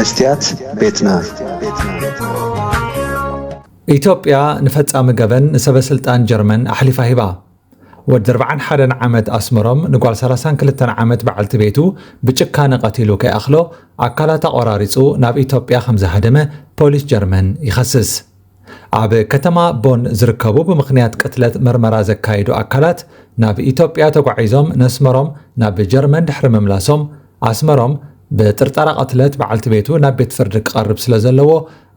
መስትያት ቤትና። ኢትዮጵያ ንፈጻሚ ገበን ንሰበ ስልጣን ጀርመን ኣሕሊፋ ሂባ። ወዲ ኣርባዓን ሓደን ዓመት ኣስመሮም ንጓል ሰላሳን ክልተን ዓመት በዓልቲ ቤቱ ብጭካነ ቀቲሉ ከይኣኽሎ ኣካላታ ቆራሪጹ ናብ ኢትዮጵያ ከም ዝሃደመ ፖሊስ ጀርመን ይኸስስ። ኣብ ከተማ ቦን ዝርከቡ ብምኽንያት ቅትለት መርመራ ዘካየዱ ኣካላት ናብ ኢትዮጵያ ተጓዒዞም ነስመሮም ናብ ጀርመን ድሕሪ ምምላሶም ኣስመሮም ብጥርጠራ ቅትለት በዓልቲ ቤቱ ናብ ቤት ፍርዲ ክቐርብ ስለ ዘለዎ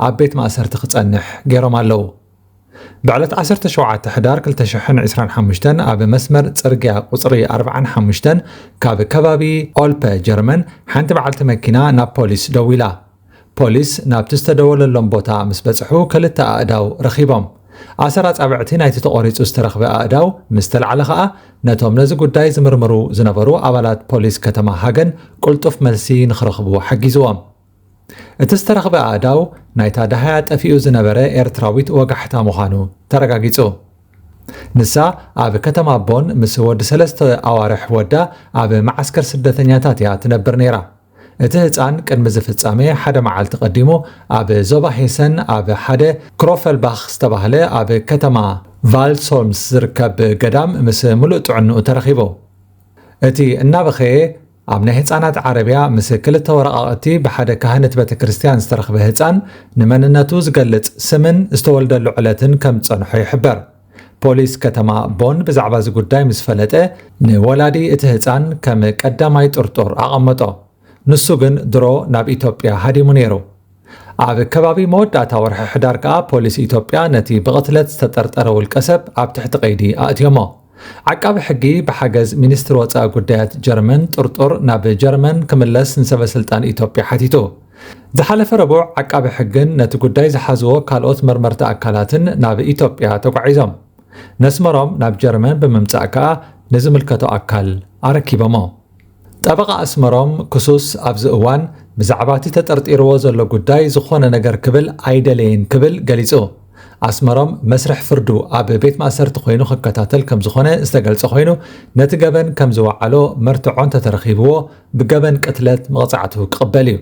ኣብ ቤት ማእሰርቲ ክጸንሕ ገይሮም ኣለዉ። ብዕለት ዓሰርተ ሸውዓተ ሕዳር ክልተ ሽሕን ዕስራን ሓሙሽተን ኣብ መስመር ጽርግያ ቁጽሪ ኣርባዓን ሓሙሽተን ካብ ከባቢ ኦልፐ ጀርመን ሓንቲ በዓልቲ መኪና ናብ ፖሊስ ደዊላ። ፖሊስ ናብቲ ዝተደወለሎም ቦታ ምስ በጽሑ ክልተ ኣእዳው ረኺቦም። ኣሰር ኣጻብዕቲ ናይቲ ተቖሪጹ ዝተረኽበ ኣእዳው ምስ ተላዕለ ኸኣ ነቶም ነዚ ጉዳይ ዝምርምሩ ዝነበሩ ኣባላት ፖሊስ ከተማ ሃገን ቅልጡፍ መልሲ ንኽረኽቡ ሓጊዝዎም። እቲ ዝተረኽበ ኣእዳው ናይታ ደሃያ ጠፊኡ ዝነበረ ኤርትራዊት ወጋሕታ ምዃኑ ተረጋጊጹ። ንሳ ኣብ ከተማ ቦን ምስ ወዲ ሰለስተ ኣዋርሕ ወዳ ኣብ መዓስከር ስደተኛታት እያ ትነብር ነይራ። እቲ ህጻን ቅድሚ እዚ ፍጻሜ ሓደ መዓልቲ ቀዲሙ ኣብ ዞባ ሄሰን ኣብ ሓደ ክሮፈልባኽ ዝተባህለ ኣብ ከተማ ቫልሶልምስ ዝርከብ ገዳም ምስ ምሉእ ጥዕንኡ ተረኺቡ። እቲ እናበኸየ ኣብ ናይ ህጻናት ዓረብያ ምስ ክልተ ወረቓቕቲ ብሓደ ካህን እቲ ቤተ ክርስቲያን ዝተረኽበ ህጻን ንመንነቱ ዝገልጽ ስምን ዝተወልደሉ ዕለትን ከም ዝጸንሖ ይሕበር። ፖሊስ ከተማ ቦን ብዛዕባ እዚ ጉዳይ ምስ ፈለጠ ንወላዲ እቲ ህጻን ከም ቀዳማይ ጥርጡር ኣቐመጦ። ንሱ ግን ድሮ ናብ ኢትዮጵያ ሃዲሙ ነይሩ። ኣብ ከባቢ መወዳእታ ወርሒ ሕዳር ከኣ ፖሊስ ኢትዮጵያ ነቲ ብቕትለት ዝተጠርጠረ ውልቀ ሰብ ኣብ ትሕቲ ቀይዲ ኣእትዮሞ። ዓቃቢ ሕጊ ብሓገዝ ሚኒስትሪ ወጻኢ ጉዳያት ጀርመን ጥርጡር ናብ ጀርመን ክምለስ ንሰበ ስልጣን ኢትዮጵያ ሓቲቱ። ዝሓለፈ ረቡዕ ዓቃቢ ሕግን ነቲ ጉዳይ ዝሓዝዎ ካልኦት መርመርቲ ኣካላትን ናብ ኢትዮጵያ ተጓዒዞም። ነስመሮም ናብ ጀርመን ብምምጻእ ከኣ ንዝምልከቶ ኣካል ኣረኪቦሞ። ጠበቓ ኣስመሮም ክሱስ ኣብዚ እዋን ብዛዕባ እቲ ተጠርጢርዎ ዘሎ ጉዳይ ዝኾነ ነገር ክብል ኣይደለየን ክብል ገሊጹ። ኣስመሮም መስርሕ ፍርዱ ኣብ ቤት ማእሰርቲ ኮይኑ ክከታተል ከም ዝኾነ ዝተገልጸ ኮይኑ ነቲ ገበን ከም ዝወዓሎ መርትዖ እንተተረኺብዎ ብገበን ቅትለት መቕጻዕቱ ክቕበል እዩ።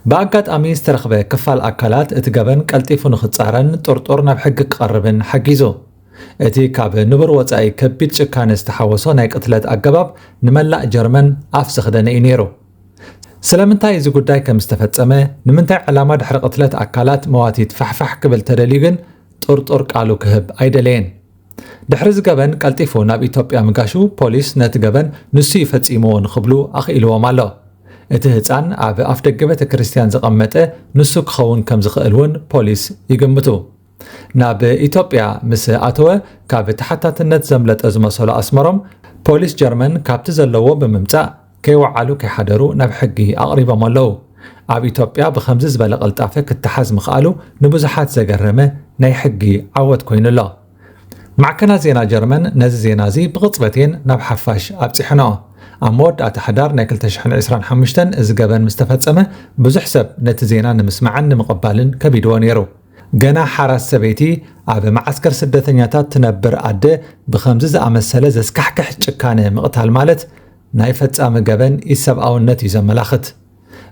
ብኣጋጣሚ ዝተረኽበ ክፋል ኣካላት እቲ ገበን ቀልጢፉ ንኽጻረን ጥርጡር ናብ ሕጊ ክቐርብን ሓጊዙ። እቲ ካብ ንቡር ወጻኢ ከቢድ ጭካነ ዝተሓወሶ ናይ ቅትለት ኣገባብ ንመላእ ጀርመን ኣፍ ዘኽደነ እዩ ነይሩ። ስለምንታይ እዚ ጉዳይ ከም ዝተፈጸመ፣ ንምንታይ ዕላማ ድሕሪ ቅትለት ኣካላት መዋቲት ፋሕፋሕ ክብል ተደልዩ ግን ጥርጡር ቃሉ ክህብ ኣይደለየን። ድሕሪ እዚ ገበን ቀልጢፉ ናብ ኢትዮጵያ ምጋሹ ፖሊስ ነቲ ገበን ንሱ እዩ ፈጺምዎ ንኽብሉ ኣኽኢልዎም ኣሎ። እቲ ህጻን ኣብ ኣፍደገ ቤተ ክርስቲያን ዝቐመጠ ንሱ ክኸውን ከም ዝኽእል እውን ፖሊስ ይግምቱ። ናብ ኢትዮጵያ ምስ ኣተወ ካብ ተሓታትነት ዘምለጠ ዝመሰሎ ኣስመሮም ፖሊስ ጀርመን ካብቲ ዘለዎ ብምምጻእ ከይወዓሉ ከይሓደሩ ናብ ሕጊ ኣቕሪቦም ኣለዉ። ኣብ ኢትዮጵያ ብኸምዚ ዝበለ ቅልጣፈ ክተሓዝ ምኽኣሉ ንብዙሓት ዘገረመ ናይ ሕጊ ዓወት ኮይኑ ኣሎ። ማዕከናት ዜና ጀርመን ነዚ ዜና እዚ ብቕጽበት እየን ናብ ሓፋሽ ኣብጺሐንኦ። ኣብ መወዳእታ ሕዳር ናይ ክልተ ሽሕን ዕስራን ሓሙሽተን እዚ ገበን ምስ ተፈጸመ ብዙሕ ሰብ ነቲ ዜና ንምስማዕን ንምቕባልን ከቢድዎ ነይሩ። ገና ሓራስ ሰበይቲ ኣብ መዓስከር ስደተኛታት ትነብር ኣደ ብኸምዚ ዝኣመሰለ ዘስካሕክሕ ጭካነ ምቕታል ማለት ናይ ፈጻሚ ገበን ኢሰብኣውነት እዩ ዘመላኽት።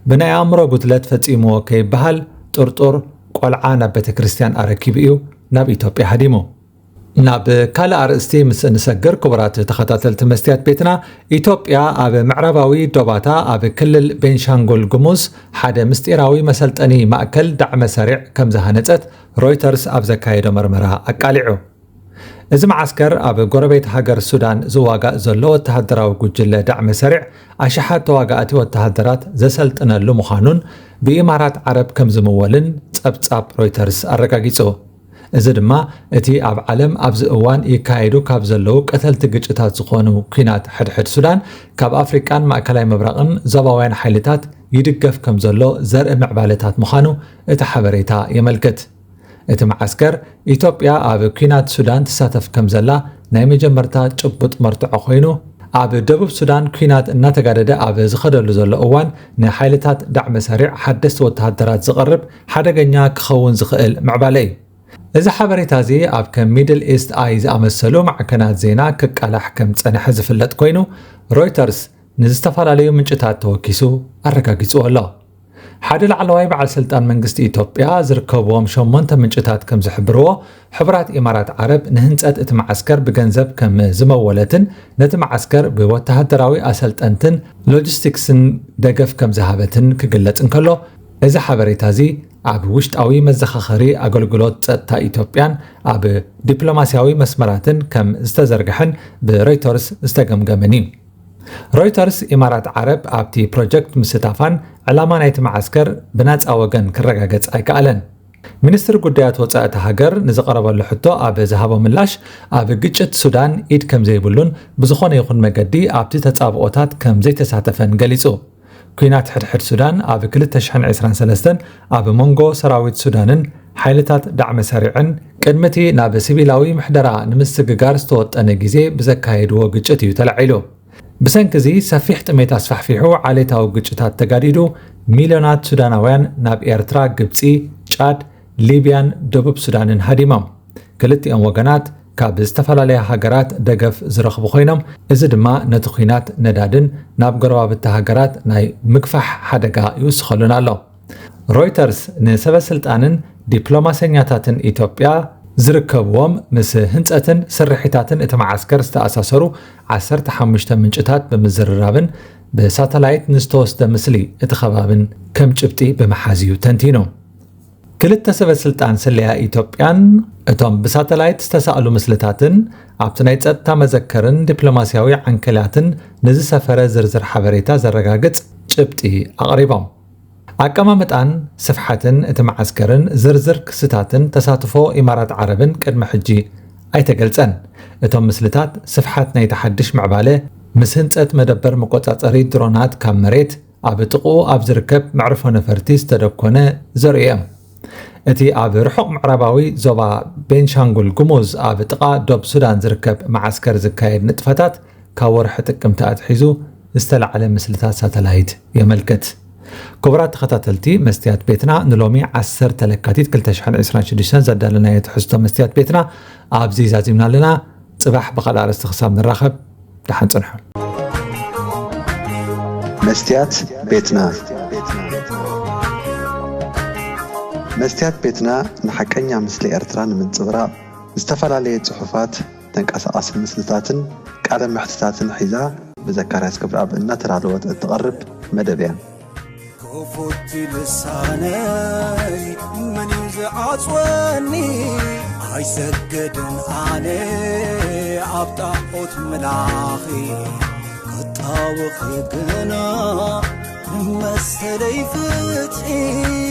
ብናይ ኣእምሮ ጉድለት ፈጺምዎ ከይበሃል ጥርጡር ቆልዓ ናብ ቤተ ክርስቲያን ኣረኪቡ እዩ ናብ ኢትዮጵያ ሃዲሙ። ናብ ካልእ ኣርእስቲ ምስ እንሰግር ክቡራት ተኸታተልቲ መስትያት ቤትና፣ ኢትዮጵያ ኣብ ምዕራባዊ ዶባታ ኣብ ክልል ቤንሻንጉል ጉሙዝ ሓደ ምስጢራዊ መሰልጠኒ ማእከል ዳዕመ ሰሪዕ ከም ዝሃነጸት ሮይተርስ ኣብ ዘካየዶ መርመራ ኣቃሊዑ። እዚ መዓስከር ኣብ ጎረቤት ሃገር ሱዳን ዝዋጋእ ዘሎ ወተሃደራዊ ጉጅለ ዳዕመ ሰሪዕ ኣሽሓት ተዋጋእቲ ወተሃደራት ዘሰልጥነሉ ምዃኑን ብኢማራት ዓረብ ከም ዝምወልን ጸብጻብ ሮይተርስ ኣረጋጊጹ። እዚ ድማ እቲ ኣብ ዓለም ኣብዚ እዋን ይካየዱ ካብ ዘለዉ ቀተልቲ ግጭታት ዝኾኑ ኲናት ሕድሕድ ሱዳን ካብ ኣፍሪቃን ማእከላይ ምብራቕን ዞባውያን ሓይልታት ይድገፍ ከም ዘሎ ዘርኢ ምዕባለታት ምዃኑ እቲ ሓበሬታ የመልክት። እቲ መዓስከር ኢትዮጵያ ኣብ ኲናት ሱዳን ትሳተፍ ከም ዘላ ናይ መጀመርታ ጭቡጥ መርትዖ ኮይኑ ኣብ ደቡብ ሱዳን ኲናት እናተጋደደ ኣብ ዝኸደሉ ዘሎ እዋን ንሓይልታት ዳዕመ ሰሪዕ ሓደስቲ ወተሃደራት ዝቐርብ ሓደገኛ ክኸውን ዝኽእል ምዕባለ እዩ። እዚ ሓበሬታ እዚ ኣብ ከም ሚድል ኢስት ኣይ ዝኣመሰሉ ማዕከናት ዜና ክቃላሕ ከም ዝጸንሐ ዝፍለጥ ኮይኑ ሮይተርስ ንዝተፈላለዩ ምንጭታት ተወኪሱ ኣረጋጊጽዎ ኣሎ። ሓደ ላዕለዋይ በዓል ስልጣን መንግስቲ ኢትዮጵያ ዝርከብዎም ሸሞንተ ምንጭታት ከም ዝሕብርዎ፣ ሕቡራት ኢማራት ዓረብ ንህንጸት እቲ መዓስከር ብገንዘብ ከም ዝመወለትን ነቲ መዓስከር ብወተሃደራዊ ኣሰልጠንትን ሎጂስቲክስን ደገፍ ከም ዝሃበትን ክግለጽ እንከሎ፣ እዚ ሓበሬታ እዚ ኣብ ውሽጣዊ መዘኻኸሪ ኣገልግሎት ጸጥታ ኢትዮጵያን ኣብ ዲፕሎማስያዊ መስመራትን ከም ዝተዘርግሐን ብሮይተርስ ዝተገምገመን እዩ። ሮይተርስ፣ ኢማራት ዓረብ ኣብቲ ፕሮጀክት ምስታፋን ዕላማ ናይቲ መዓስከር ብናጻ ወገን ክረጋገጽ ኣይከኣለን። ሚኒስትሪ ጉዳያት ወጻኢ እታ ሃገር ንዝቐረበሉ ሕቶ ኣብ ዝሃቦ ምላሽ፣ ኣብ ግጭት ሱዳን ኢድ ከም ዘይብሉን ብዝኾነ ይኹን መገዲ ኣብቲ ተጻብኦታት ከም ዘይተሳተፈን ገሊጹ። ኲናት ሕድሕድ ሱዳን ኣብ ክልተ ሽሕን ዕስራን ሰለስተን ኣብ መንጎ ሰራዊት ሱዳንን ሓይልታት ዳዕመ ሰሪዕን ቅድሚቲ ናብ ሲቪላዊ ምሕደራ ንምስግጋር ዝተወጠነ ግዜ ብዘካየድዎ ግጭት እዩ ተላዒሉ። ብሰንኪ እዚ ሰፊሕ ጥሜት ኣስፋሕፊሑ ዓሌታዊ ግጭታት ተጋዲዱ፣ ሚልዮናት ሱዳናውያን ናብ ኤርትራ፣ ግብጺ፣ ጫድ፣ ሊብያን ደቡብ ሱዳንን ሃዲሞም። ክልቲኦም ወገናት ካብ ዝተፈላለያ ሃገራት ደገፍ ዝረኽቡ ኮይኖም፣ እዚ ድማ ነቲ ኲናት ነዳድን ናብ ጎረባብቲ ሃገራት ናይ ምግፋሕ ሓደጋ ይውስኸሉን ኣሎ። ሮይተርስ ንሰበ ስልጣንን ዲፕሎማሰኛታትን ኢትዮጵያ ዝርከብዎም ምስ ህንጸትን ስርሒታትን እቲ መዓስከር ዝተኣሳሰሩ ዓሰርተ ሓሙሽተ ምንጭታት ብምዝርራብን ብሳተላይት ንዝተወስደ ምስሊ እቲ ከባብን ከም ጭብጢ ብምሓዝ እዩ ተንቲኑ። ክልተ ሰበ ስልጣን ስለያ ኢትዮጵያን እቶም ብሳተላይት ዝተሳእሉ ምስልታትን ኣብቲ ናይ ጸጥታ መዘከርን ዲፕሎማስያዊ ዓንኬላትን ንዝሰፈረ ዝርዝር ሓበሬታ ዘረጋግጽ ጭብጢ ኣቕሪቦም። ኣቀማምጣን ስፍሓትን እቲ መዓስከርን ዝርዝር ክስታትን ተሳትፎ ኢማራት ዓረብን ቅድሚ ሕጂ ኣይተገልጸን። እቶም ምስልታት ስፍሓት ናይቲ ሓድሽ ምዕባለ ምስ ህንጸት መደበር መቆጻጸሪ ድሮናት ካብ መሬት ኣብ ጥቕኡ ኣብ ዝርከብ መዕርፎ ነፈርቲ ዝተደኮነ ዘርእዩ እዮም። እቲ ኣብ ርሑቕ ምዕራባዊ ዞባ ቤንሻንጉል ጉሙዝ ኣብ ጥቓ ዶብ ሱዳን ዝርከብ መዓስከር ዝካየድ ንጥፈታት ካብ ወርሒ ጥቅምቲ ኣትሒዙ ዝተላዕለ ምስልታት ሳተላይት የመልክት። ክቡራት ተኸታተልቲ መስትያት ቤትና፣ ንሎሚ ዓሰርተ ለካቲት ክልተ ሽሕን ዕስራን ሽዱሽተን ዘዳለናዮ ትሕዝቶ መስትያት ቤትና ኣብዚ ዛዚምና ኣለና። ጽባሕ ብኻልእ ኣርእስቲ ክሳብ ንራኸብ፣ ደሓን ጽንሑ። መስትያት ቤትና። መስትያት ቤትና ንሓቀኛ ምስሊ ኤርትራ ንምንጽብራቕ ዝተፈላለየ ጽሑፋት፣ ተንቀሳቓሲ ምስልታትን ቃለ መሕትታትን ሒዛ ብዘካርያስ ክብረኣብ እናተዳለወት እትቐርብ መደብ እያ። ክፉት ልሳነይ መን እዩ ዝዓጽወኒ? ኣይሰግድን ኣነ ኣብ ጣዖት ምላኺ፣ ክጣወኺ ግና ንመሰለይ ፍትሒ።